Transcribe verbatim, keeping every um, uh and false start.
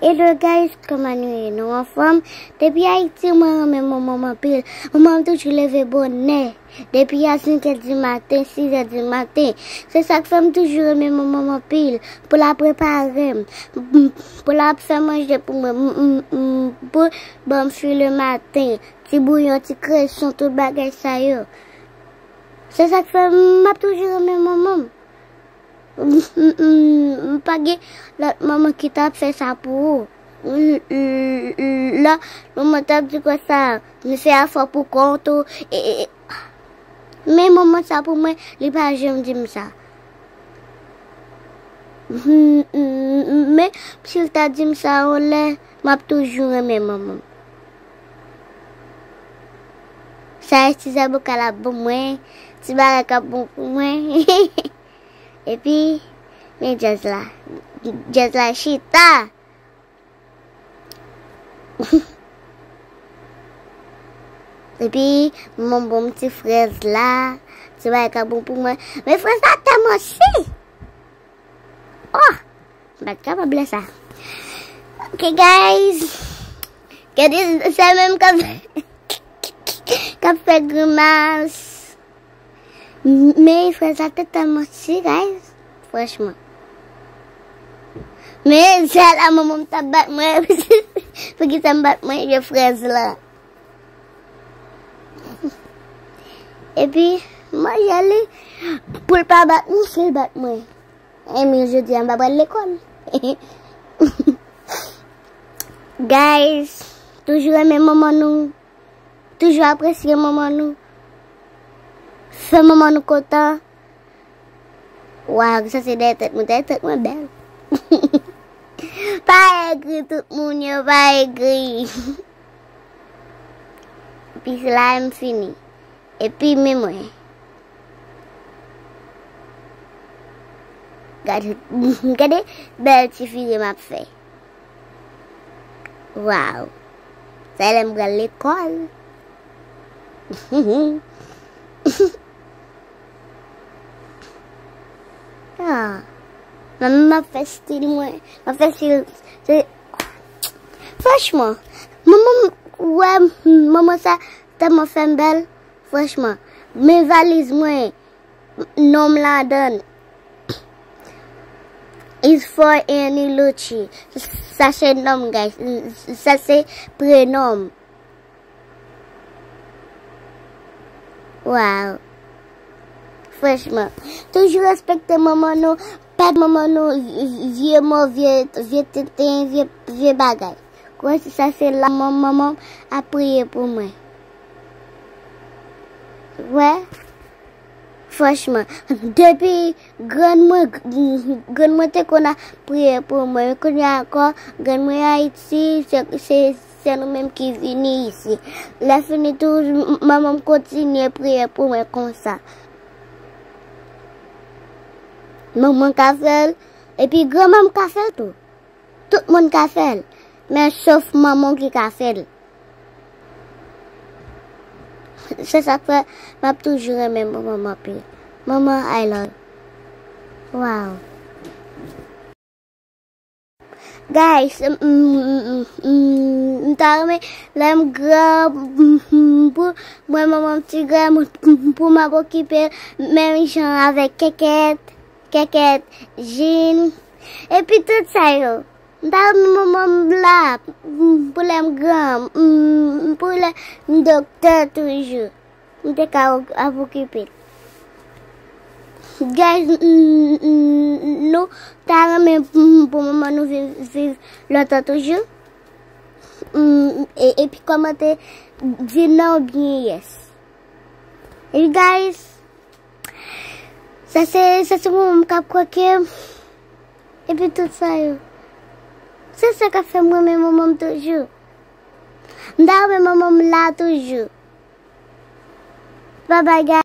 Hello guys, kòman nou ye? Nou anfòm? Depi Ayiti, mwen renmen manman m anpil. Manman m toujou leve bonè. Depi a senk è di maten, sis è di maten. Se sa k fè m toujou renmen manman m anpil. Pou l ap prepare m. Pou l ap fè manje pou mwen. M, m, m, pou ban m fwi le maten. Ti bouyon, ti kreson, tout bagay sa yo. Se sa k fè m ap toujou renmen manman m. M, m, m, m pa gen lòt manman ki t ap fè sa pou ou. L, l, l, lòt manman t ap di konsa, m fè afè pou kont ou. E, e, e. Men manman sa pou mwen, li pa janm di m sa. M, m, m, men, si l ta di m sa yon lè, m ap toujou renmen manman m. Sa e ti zaboka l ap ban mwen, ti bagay k ap bon pou mwen. Epi, men djaz la. Djaz la chita. Epi, manman ban m ti frèz la. Ti bagay k ap bon pou mwen. Men frèz la tèlman si. Oh! M pa t kapab lè sa. Ok, guys. Gade, se menm k ap, k ap fè grimas. Men frèz la te tèlman si, guys. Franchman. Men, se la manman m t ap bat mwen. Poukisa m bat mwen, je frèz la. Epi, manje li, pou l pa bat mwen, si l bat mwen. Epi, jodi a, m pa pral lekòl. Guys, toujou renmen manman nou. Toujou apresye manman nou. Fè manman nou kontan. Waw, sa se dèyè tèt mwen, dèyè tèt mwen bèl. Pa egri, tout moun yo pa egri. Epi se la m fini. Epi men mwen. Gade, gade bèl ti figi m ap fè. Waw. Sa lè m pral lekòl. Ah. Manman m ap fè stil mwen. M ap fè stil. Se, franchman, manman m, wè, manman sa tèlman fè m bèl. Franchman, men valiz mwen, non m ladan l. Is for Annie Lucci. Sa se non m, guys. Sa se prenon m. Waw. Franchman, toujou respekte manman nou. Pa manman nou vye mo, vye, vye tenten, vye, vye bagay. Kòm si sa se la manman m ap priye pou mwen. Wè. Franchman, depi grann mwen, grann mwen te konn ap priye pou mwen. Kounye a ankò, grann mwen Ayiti, se, se, se nou menm ki vini isi. Lè fini tou, manman m kontinye priye pou mwen konsa. Manman ka fè l, epi granmanm ka fè l tou. Tout moun ka fè l, men sof manman w ki ka fè l. Se sa k fè m ap toujou renmen manman m anpil. Manman, I love. Wow. Guys, m, m, m, m, m ta renmen lè m gran, m, m, pou mwen manman m ti gran, m, m, pou m ap okipe l menm jan avèk Kèkèt, Kèkèt, Jin, epi tout sa yo. M ta renmen manman m la, m, pou lè m gran, m, m, pou lè m doktè toujou. M te ka ap okipe l. Guys, m, m, m, nou ta renmen m, pou manman nou viv, viv lontan toujou. M, e, epi kòmante, di non oubyen yes. Epi guys, sa se, sa se manman m k ap kwoke m. Epi tout sa yo. Se sa k ap fè m renmen manman m toujou. M ta renmen manman m la toujou. Bye bye, guys.